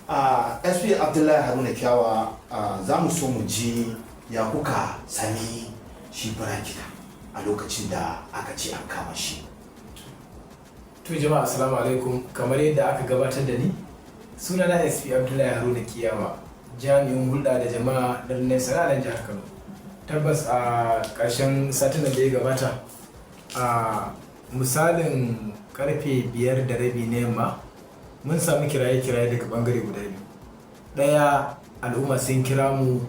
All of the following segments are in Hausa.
A SP Abdullahi Haruna Kiyawa, za mu so mu ji ya kuka sami shi Burakita a lokacin da aka ce an kama shi. To jama'a, assalamu alaikum. Kamar yadda aka gabatar da ni, sunana SP Abdullahi Haruna Kiyawa, jami'in hulɗa da jama'a na rundunar sana'a jihar Kano. Tabbas, a ƙarshen satin da ya gabata, a misalin karfe 5:30 na yamma, mun sami kiraye-kiraye daga bangare guda biyu. Ɗaya, al'umma sun kira mu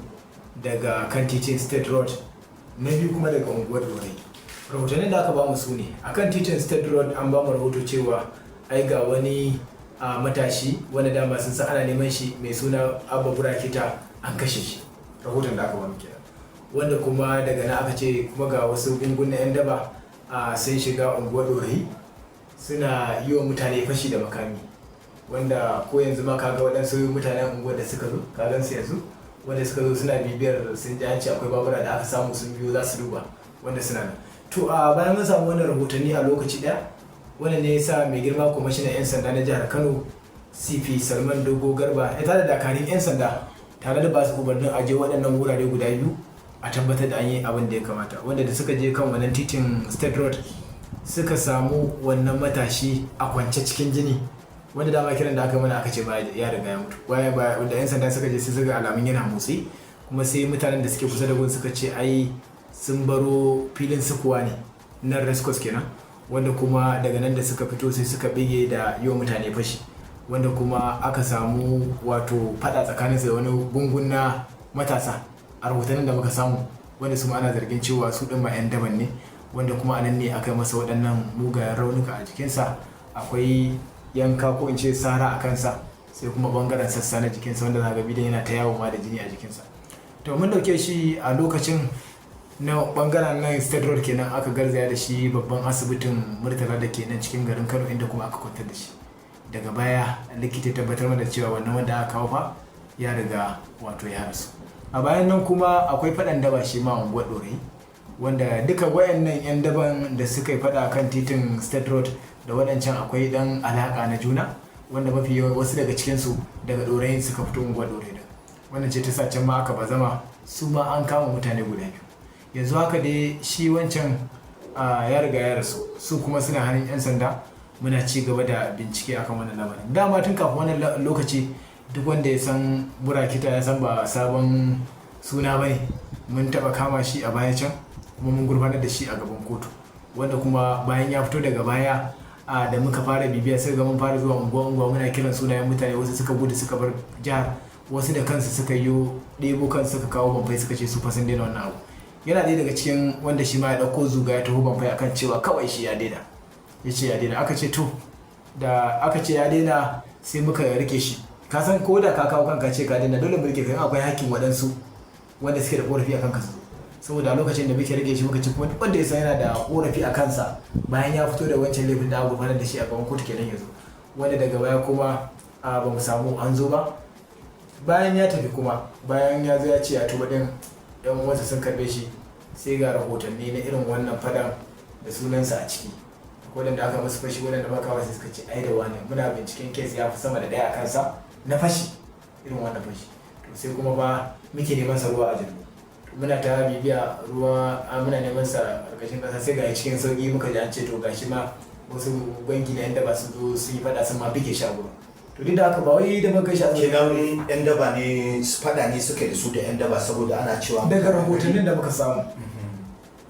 daga kan titin State Road, na biyu kuma daga unguwar Dorai. Rahotannin da aka bamu su ne, a kan titin State Road an bamu rahoto cewa ai ga wani a matashi wanda dama sun san ana neman shi, mai suna Abba Burakita, an kashe shi. Rahoton da aka bamu kenan. Wanda kuma daga nan aka ce kuma ga wasu gungun na 'yan daba a sun shiga unguwar Dorai, suna yi wa mutane fashi da makami, wanda ko yanzu ma kaga waɗansu mutanen unguwar da suka zo, ka gan su yanzu, wanda suka zo suna bibiyar, sun ji an ce akwai babura da aka samu, sun biyo za su duba wanda suna nan. To, a bayan mun samu wannan rahotanni a lokaci ɗaya, wannan ne yasa mai girma kwamishinan 'yan sanda na jihar Kano, CP Salman Dogo Garba, ya tada dakarun 'yan sanda tare da ba su umarnin aje waɗannan wurare guda biyu a tabbatar da an yi abin da ya kamata. Wanda da suka je kan wannan titin State Road, suka samu wannan matashi a kwance cikin jini, wanda dama kiran da aka mana aka ce ba ya riga ya mutu. Baya ba wanda 'yan sanda suka je, sai suka alamun yana motsi. Kuma sai mutanen da suke kusa da gun suka ce ai sun baro filin sukuwa ne, nan racecourse kenan, wanda kuma daga nan da suka fito sai suka bige da yi wa mutane fashi, wanda kuma aka samu wato fada tsakaninsu da wani gungun na matasa, a rahotannin da muka samu, wanda su ma ana zargin cewa su ɗin ma 'yan daban ne. Wanda kuma anan ne aka yi masa waɗannan mugayen raunuka a jikinsa. Akwai yanka, ko in ce sara a kansa, sai kuma bangaren sassa na jikinsa, wanda za ga bidiyon yana ta yawo ma da jini a jikinsa. To, mun dauke shi a lokacin na bangaren nan State Road kenan, aka garzaya da shi babban asibitin Murtala da ke nan cikin garin Kano, inda kuma aka kwantar da shi. Daga baya likita ya tabbatar mana cewa wannan wanda aka kawo fa ya riga wato ya rasu. A bayan nan kuma akwai faɗan daba shi ma unguwar Ɗorayi, wanda duka wayannan 'yan daban da suka yi faɗa kan titin State Road da waɗancan akwai ɗan alaƙa na juna, wanda mafi yawan wasu daga cikinsu daga Ɗorayin suka fito unguwar Ɗorayi da wannan ce ta sa can ma aka bazama. Su ma an kama mutane guda biyu. Yanzu haka dai shi wancan ya riga ya rasu, su kuma suna hannun 'yan sanda. Muna ci gaba da bincike akan wannan lamarin. Dama tun kafin wannan lokaci, duk wanda ya san Burakita ya san ba sabon suna ba ne. Mun taɓa kama shi a baya can, kuma mun gurfanar da shi a gaban kotu, wanda kuma bayan ya fito daga baya a da muka fara bibiya, sai ga mun fara zuwa unguwa unguwa muna kiran sunayen mutane. Wasu suka gudu suka bar jihar, wasu da kansu suka yi ɗebo kansu suka kawo Bamfai, suka ce su fa sun daina wannan abu. Yana ɗaya daga cikin wanda shi ma ya ɗauko zuga ya taho Bamfai akan cewa kawai shi ya daina. Ya ce ya daina. Aka ce to, da aka ce ya daina, sai muka rike shi. Ka san ko da ka kawo kanka ce ka daina, dole mu rike ka, akwai hakkin waɗansu wanda suke da korafi akan ka su. Saboda a lokacin da muke rike shi, muka ce kuma duk wanda ya san yana da korafi a kansa bayan ya fito da wancan laifin da aka gurfanar da shi a gaban kotu kenan, ya zo. Wanda daga baya kuma ba mu samu an zo ba. Bayan ya tafi kuma, bayan ya zo ya ce ya tuba din, yan uwansa sun karbe shi, sai ga rahotanni na irin wannan fadan da sunansa a ciki, waɗanda aka musu fashi, waɗanda ba kawai suka ce ai da wani muna binciken case ya fi sama da ɗaya a kansa na fashi, irin wannan fashi. To, sai kuma ba muke neman sa ruwa a jallo, muna ta bibiya ruwa, muna neman sa ƙarƙashin ƙasa, sai ga cikin sauƙi muka ji an ce to gashi ma wasu gwangi na yan daba sun zo sun yi faɗa, sun ma bige shi a gurin. To, duk da haka ba wai da muka shi a Kenan yan daba ne, fada ne suka da su da yan daba, saboda ana cewa Daga rahotannin da muka samu,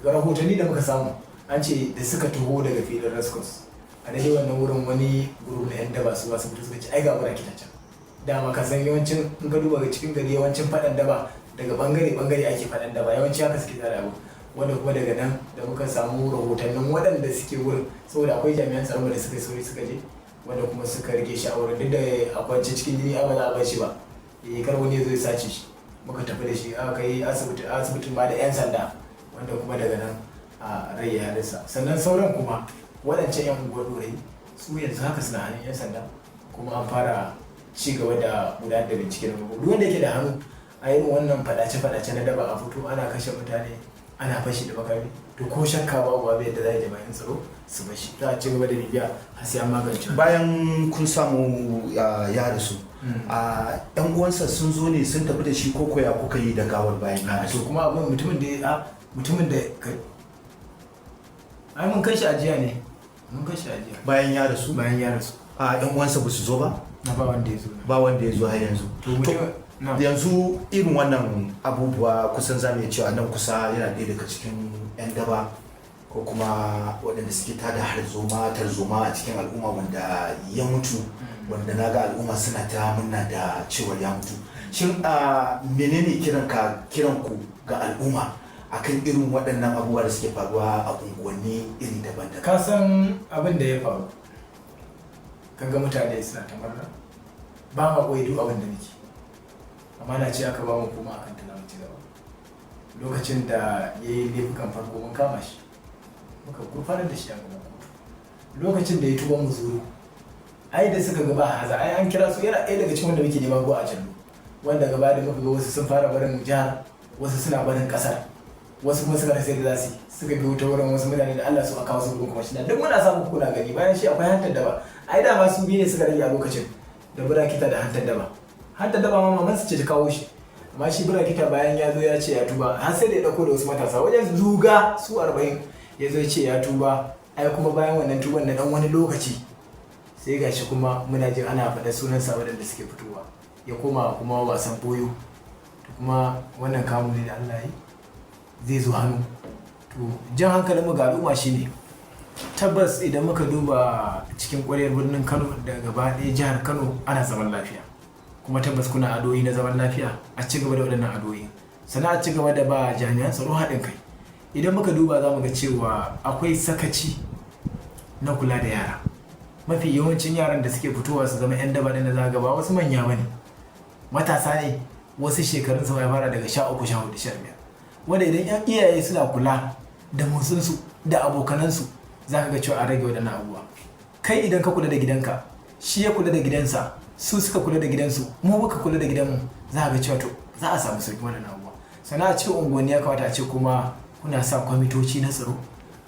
ga rahotanni da muka samu, an ce da suka taho daga filin racecourse, a daidai wannan wurin wani group na yan daba su ba su fito suka ce ai ga Burakita can. Dama ka san yawancin in ka duba cikin gari, yawancin faɗan daba daga bangare bangare ake faɗan daba, yawanci haka suke tsara abu. Wanda kuma daga nan da muka samu rahotannin waɗanda suke wurin, saboda akwai jami'an tsaro da suka sauri suka je, wanda kuma suka rike shi a wurin, duk da a kwance cikin jini, ba za a bar shi ba, eh, kar wani ya zo ya sace shi. Muka tafi da shi, aka kai asibiti, asibitin ma da 'yan sanda, wanda kuma daga nan a rai ya halinsa. Sannan sauran kuma waɗancan 'yan unguwar Ɗorayi, su yanzu haka suna hannun 'yan sanda, kuma an fara ci gaba da gudanar da bincike na. Duk wanda yake da hannu a irin wannan faɗace-faɗace na daba, a fito ana kashe mutane. Ana fashi da makami. To, ko shakka babu, babu yadda za a yi jama'in tsaro su bashi. Za a ci gaba da bibiya har sai an magance. Bayan kun samu ya rasu, a yan uwansa sun zo ne sun tafi da shi, ko koya kuka yi da gawar bayan ya To, rasu? kuma abin mutumin da a mutumin da kai, ai mun kai shi ajiya ne, mun kai shi ajiya. Bayan ya rasu? Bayan ya rasu. A yan uwansa ba su zo ba? Na ba wanda ya zo na. Ba wanda ya zo har yanzu? To, mutum na. Yanzu irin wannan abubuwa, kusan za mu iya cewa nan kusa yana ɗaya daga cikin 'yan daba ko kuma waɗanda suke tada harzoma, tarzoma a cikin al'umma, wanda ya mutu, wanda na ga al'umma suna ta murna da cewar ya mutu. Shin a menene kiran ku ga al'umma akan irin waɗannan abubuwa da suke faruwa a unguwanni iri daban-daban? Ka san abin da ya faru, kaga mutane suna ta murna. Ba ma koyi duk abin da muke, amma na ce aka ba mu, kuma akan tana mu ci gaba. Lokacin da ya yi laifukan farko, mun kama shi, muka gurfanar da shi a gaban kotu. Lokacin da ya tuba mu zuru, ai da suka gaba haza, ai an kira su. Yana ɗaya daga cikin wanda muke neman ruwa a jallo, wanda gaba da muka ga wasu sun fara barin jihar, wasu suna barin ƙasar, wasu kuma suka rasa yadda za su yi, suka biyo ta wurin wasu mutane da Allah su aka kawo su gurin kwamishina. Duk muna samun kuna gani. Bayan shi akwai Hantar Daba. Ai dama su biyu ne suka rage a lokacin, da Burakita da Hantar Daba. Hantar Daba ma maman su ce ta kawo shi, amma shi Burakita bayan ya zo ya ce ya tuba, har sai da ya dauko da wasu matasa wajen zuga su 40, ya zo ya ce ya tuba. Ai kuma bayan wannan tuban na dan wani lokaci, sai gashi kuma muna jin ana faɗa sunansa waɗanda suke fitowa, ya koma kuma wasan boyo. To, kuma wannan kamu ne da Allah yi zai zo hannu. To, jan hankalin mu ga al'umma shine, tabbas idan muka duba cikin ƙwaryar birnin Kano da gaba ɗaya jihar Kano, ana zaman lafiya, kuma tabbas kuna adoyi na zaman lafiya. A ci gaba da waɗannan adoyi, sannan a ci gaba da ba jami'an tsaro haɗin kai. Idan muka duba, za mu ga cewa akwai sakaci na kula da yara. Mafi yawancin yaran da suke fitowa su zama 'yan daba da za ga ba wasu manya bane, matasa ne, wasu shekarun su ya fara daga 13, 14, 15, wanda idan yan iyaye suna kula da motsinsu da abokanansu, za ka ga cewa an rage waɗannan abubuwa. Kai idan ka kula da gidanka, shi ya kula da gidansa, su suka kula da gidansu, mu muka kula da gidanmu, za ka ga cewa to za a samu sauƙin waɗannan abubuwa. Sannan a cikin unguwanni ya kamata a ce kuma kuna sa kwamitoci na tsaro.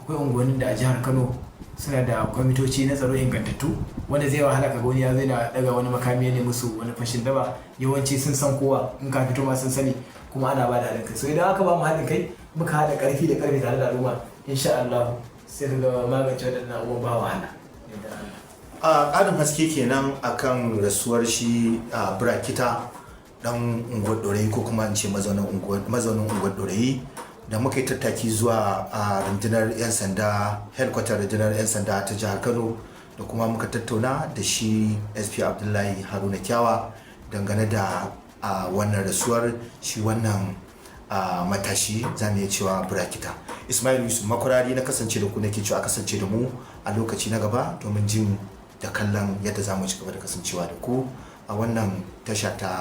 Akwai unguwannin da a jihar Kano suna da kwamitoci na tsaro ingantattu, wanda zai wahala ka ga wani ya zai na daga wani makami ya nemi su wani fashin daba. Yawanci sun san kowa, in ka fito ma sun sani, kuma ana ba da haɗin kai. So idan aka ba mu haɗin kai, muka haɗa ƙarfi da ƙarfi tare da al'umma, insha Allah sai ka ga magance waɗannan abubuwan ba wahala. Yadda Allah. A ƙarin haske kenan akan rasuwar shi a Burakita, dan unguwar Ɗorayi, ko kuma in ce mazaunin unguwar Ɗorayi, da muka yi tattaki zuwa a rundunar 'yan sanda, headquarter rundunar 'yan sanda ta jihar Kano, da kuma muka tattauna da shi SP Abdullahi Haruna Kyawa dangane da a wannan rasuwar shi wannan a matashi, za mu iya cewa Burakita. Ismail Yusuf Makwarari na kasance da ku, nake cewa kasance da mu a lokaci na gaba domin jin da kallon yadda za mu ci gaba da kasancewa da ku a wannan tasha ta.